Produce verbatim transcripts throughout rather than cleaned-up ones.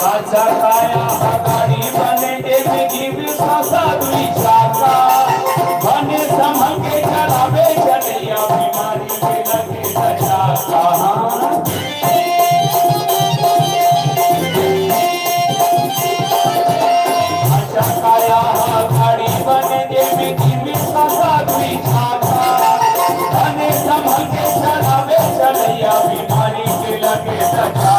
काचा काया ह गाड़ी बने, एमे गिर ससा दुई चाका। बने संभल के चलावे चलैया, बीमारी के लगे त चाका। काचा काया ह गाड़ी बने, एमे गिर ससा दुई चाका। बने संभल के चलावे चलैया, बीमारी के लगे त चाका।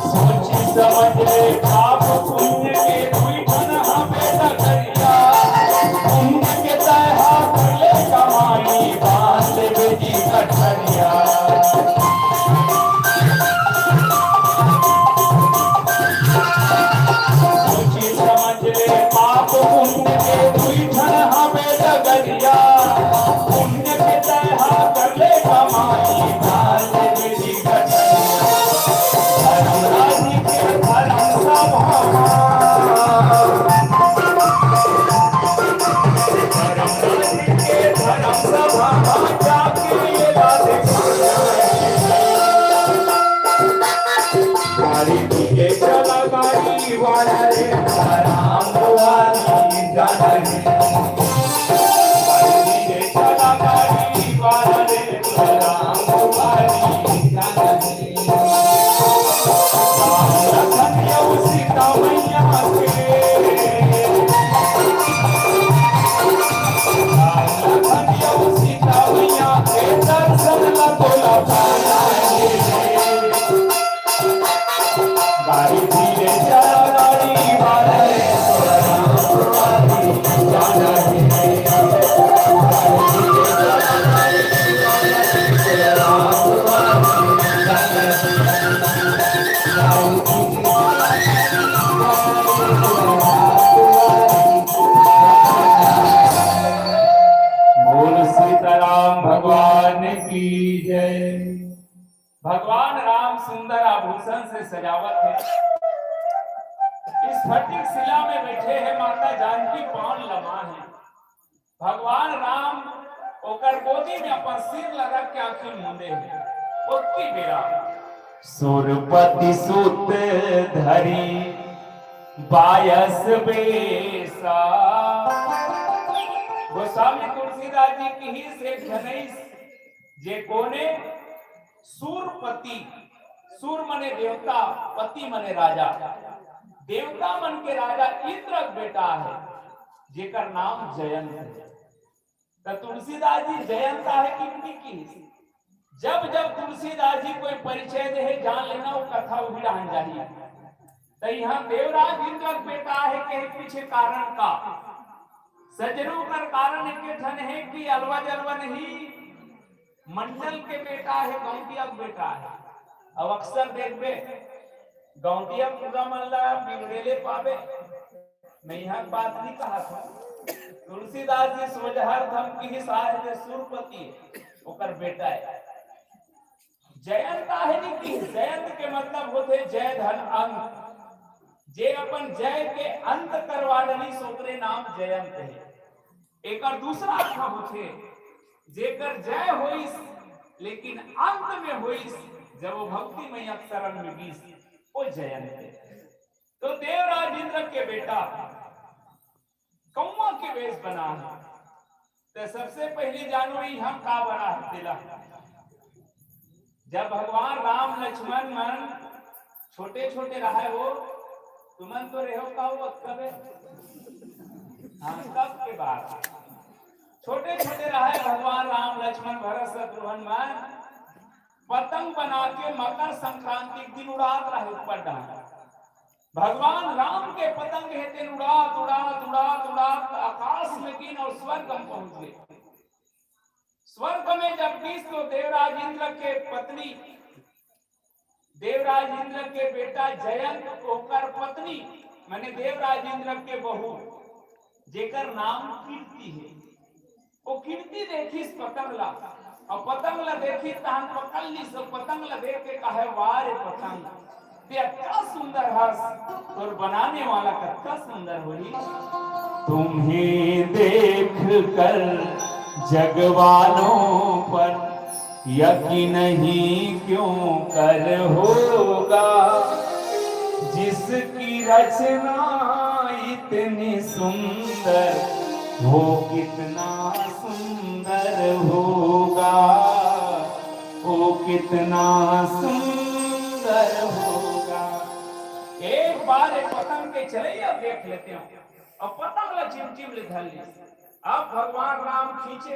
सोची समझ ले, पाप पुण्य के दुई ठन हवे डगरिया। पुण्य के तय हा कर ले कमाई, बांध ले बेटी कटहरिया। सोची समझ ले, पाप पुण्य के दुई ठन हवे डगरिया। पुण्य के तय हा कर ले कमाई, बांध ले बेटी बोल सीताराम भगवान की जय। भगवान राम सुंदर आभूषण से सजावत हे। स्फटिक शिला में बैठे हे, माता जानकी पाँव लमा हे। भगवान राम ओकर गोदी में अपन सिर ला रख के आँखी मूंदे हे। ओतकी बेरा सुरपति सुत धरी बायस बेसा। गोस्वामी तुलसीदास जी किहिस, एक झन अइस जे कोने सूरपति, सूर मने देवता, पति मने राजा, देवता मन के राजा इंद्र के बेटा हे, जेकर नाम जयंत हे। त तुलसीदास जी जयंत आहे कि नहीं किहिस? जब जब तुलसीदास जी कोई परिचय दे हे, जान लेना वो कथा उही रहन जाही। त यहाँ देवराज इंद्र के बेटा आहे, कहे पीछे कारण का? सजनो कर कारण एक ठन हे कि अलवा जलवा नहीं, मंडल के बेटा हे, गौंटिया के बेटा हे। अब अक्सर देखबे, गौंटिया पूरा मन ला बिगड़े ले पाबे। मैं इहाँ बात नहीं कहा था। तुलसीदास जी सोझहर धम किहिस, आज ले सुरपति ओकर बेटा हे। जयंत आहे नहीं किहिस, जयंत के मतलब होथे जय धन अंत। जे अपन जय के अंत करवा डरिस, ओकरे नाम जयंत हे। एकर दूसरा अर्थ होथे, जेकर जय होइस, लेकिन अंत में होइस, जब वो भक्ति मैया के शरण में गिस, वो जयंत हे। तो देवराज इंद्र के बेटा कौआ के वेश बना हे। त सबसे पहली जानो, इहाँ का बना हे तेला। जब भगवान राम लक्ष्मण मन छोटे छोटे रहय हो, तुमन तो रेहो का हो, कबे? हाँ, तब के बात। छोटे छोटे रहय भगवान राम, लक्ष्मण, भरत, शत्रुघ्न मन पतंग बना के मकर संक्रांति के दिन उड़ात रहय ऊपर डांड़। भगवान राम के पतंग हे तेन उड़ात, उड़ात, उड़ात, उड़ात आकाश में गिन अउ स्वर्ग में पहुंच गे। स्वर्ग में जब गिस तो देवराज इंद्र के पत्नी, देवराज इंद्र के बेटा जयंत, ओकर पत्नी, माने देवराज इंद्र के बहू, जेकर नाम कीर्ति हे, वो कीर्ति देखिस पतंग ला, अउ पतंग ला देखिस तहन पकड़ लिस, अउ पतंग ला देख के कहे, "वाह रे पतंग, ते अतका सुंदर हस, तोर बनाने वाला कतका सुंदर होही।" तुम्हें देख कर जग वालों पर यकीन ही क्यों कर होगा, जिसकी रचना इतनी सुंदर, वो कितना सुंदर होगा, वो कितना सुंदर होगा। एक बार एक पतंग के चलैया देख लेते हो, अब पतंग ला चिमचिम ले धर ली। अब भगवान राम खींचे,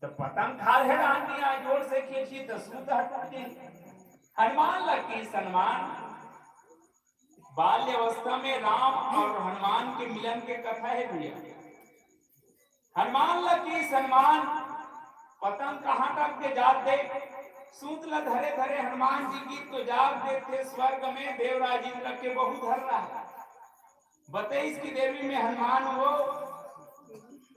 तो पतंग खाल्हे रहन दिया, जोर से खींची तो सूत ह टूट गे। हनुमान ला कहिस, हनुमान, बाल्य अवस्था में राम अउ हनुमान के मिलन के कथा हे भैया। हनुमान ला कहिस, हनुमान, पतंग कहाँ तक के जात दे? सूत ला धरे धरे हनुमान जी गिस तो जात देथे स्वर्ग में, देवराज इंद्र के बहू धर रहा। बतइस कि देवी में हनुमान हो,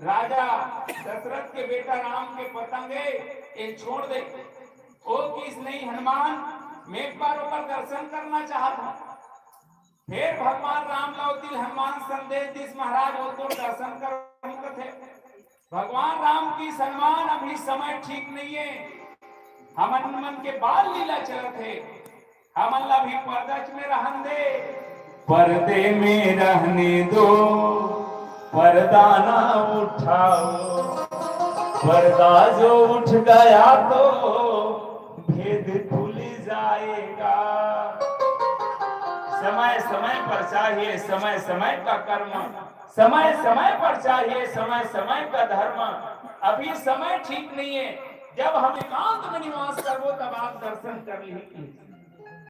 राजा दशरथ के बेटा राम के पतंग हे, ए छोड़ दे। ओ कहिस, नहीं हनुमान, मैं एक बार ओकर दर्शन करना चाहत हूँ। फेर भगवान राम ला ओ दिन हनुमान संदेश दिस, महाराज, ओ तोर दर्शन करहूँ कथे। भगवान राम कहिस, हनुमान, अभी समय ठीक नहीं है, हमन मन के बाल लीला चलत हे, हमन ला भी पर्दा में रहन दे। पर्दे में रहने दो, पर्दा ना उठाओ, पर्दा जो उठ गया तो भेद खुल जाएगा। समय समय पर चाहिए समय समय का कर्म, समय समय पर चाहिए समय समय का धर्म। अभी समय ठीक नहीं है, जब हम एकांत में निवास करबो तब आप दर्शन कर ली।